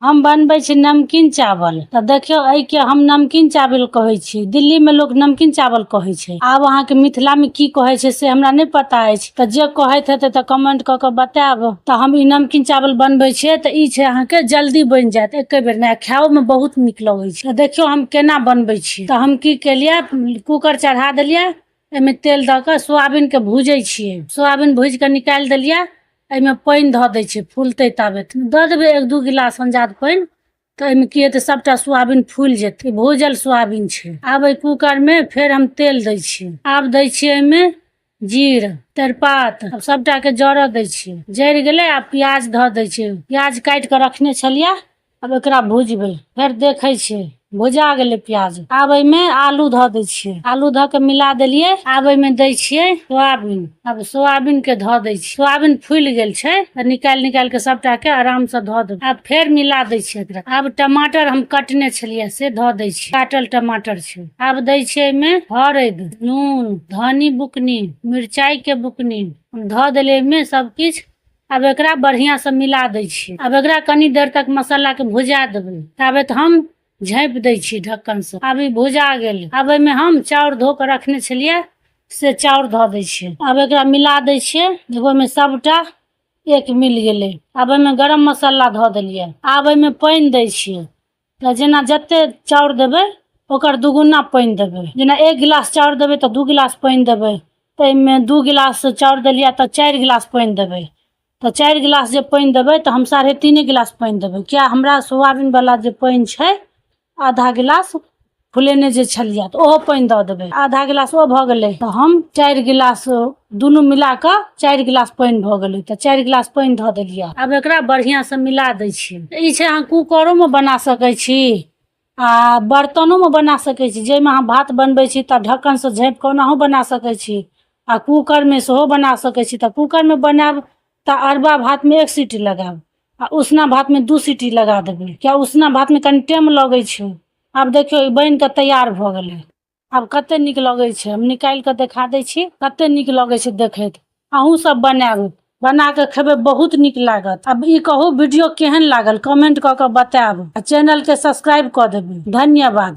हम बनबै छी नमकीन चावल। तऽ देखियौ, एहिके हम नमकीन चावल कहै छी। दिल्लीमे लोक नमकीन चावल कहै छै। आब अहाँके मिथिलामे की कहै छै से हमरा नहि पता अछि। तऽ जे कहैत हेतै तऽ कमेंट कऽ कऽ बतायब। तऽ हम ई नमकीन चावल बनबै छियै तऽ ई छै अहाँके जल्दी बनि जायत एके बेरमे आ खाओमे बहुत नीक लगै छै। तऽ देखियौ हम केना बनबै छी। तऽ हम की केलियै, कूकर चढ़ा देलियै, एहिमे तेल दऽ कऽ सोयाबीनके भूजै छियै। सोयाबीन भूजि कऽ निकालि देलियै। एहिमे पानि धऽ दै छियै, फूलतै ताबे दऽ देबै एक दू गिलास अंजाद पानि। तऽ एहिमे की हेतै? सभटा सोयाबीन फूलि जेतै। भूजल सोयाबीन छै। आब एहि कूकरमे फेर हम तेल दै छियै। आब दै छियै एहिमे जीर, तेजपात। आब सभटाके जरऽ दै छियै। जरि गेलै, आब प्याज धऽ दै छियै। प्याज काटि कऽ रखने छलियै। आब एकरा भुजबै। फेर देखै छियै, भुजा गेलै प्याज। आब एहिमे आलू धऽ दै छियै। आलू धऽ कऽ मिला देलियै। आब एहिमे दै छियै सोयाबीन। आब सोयाबीनके धऽ दै छियै। सोयाबीन फुलि गेल छै तऽ निकालि निकालि कऽ सभटाके आरामसँ धऽ देबै। आब फेर मिला दै छियै एकरा। आब टमाटर हम कटने छलियै से धऽ दै छियै। काटल टमाटर छै। आब दै छियै एहिमे हरदि, नून, धनी बुकनी, मिरचाइके बुकनी। धऽ देलियै एहिमे सभकिछु। आब एकरा बढ़िआँसँ मिला दै छियै। आब एकरा कनी देर तक मसालाके भुजा देबै, ताबे तऽ हम झाँपि दै छियै ढक्कनसँ। आब ई भुजा गेल। आब एहिमे हम चाउर धो कऽ रखने छलियै से चाउर धऽ दै छियै। आब एकरा मिला दै छियै। देखू, ओहिमे सभटा एक मिल गेलै। आब एहिमे गरम मसाला धऽ देलियै। आब एहिमे पानि दै छियै। तऽ जेना जतेक चाउर देबै ओकर दुगुना पानि देबै। जेना एक गिलास चाउर देबै तऽ 2 गिलास पानि देबै। ताहिमे 2 गिलास चाउर देलियै तऽ 4 गिलास पानि देबै। तऽ 4 गिलास जे पानि देबै तऽ हम साढ़े तीने गिलास पानि देबै, किया हमरा सोयाबीनवला जे पानि छै आधा गिलास फुलेने जे छलियै तऽ ओहो पानि दऽ देबै। आधा गिलास ओ भऽ गेलै तऽ हम 4 गिलास, दुनू मिला कऽ 4 गिलास पानि भऽ गेलै। तऽ 4 गिलास पानि धऽ देलियै। आब एकरा बढ़िआँसँ मिला दै छियै। ई छै, अहाँ कूकरोमे बना सकै छी आ बर्तनोमे बना सकै छी। जाहिमे अहाँ भात बनबै छी तऽ ढक्कनसँ झाँपि कऽ ओनाहो बना सकै छी आ कूकरमे सेहो बना सकै छी। तऽ कूकरमे बनायब तऽ अरबा भातमे एक सीटी लगायब आ उसना भातमे 2 सीटी लगा देबै, किया उसना भातमे कनि टाइम लगै छै। आब देखियौ, ई बनि कऽ तैयार भऽ गेलै। आब कते नीक लगै छै, हम निकालि कऽ देखा दै छी। कते नीक लगै छै देखैत। अहूँ सब बनायब, बना कऽ खेबै, बहुत नीक लागत। आब ई कहू, वीडियो केहन लागल? कमेंट कऽ कऽ बतायब आ चैनलके सब्सक्राइब कऽ देबै। धन्यवाद।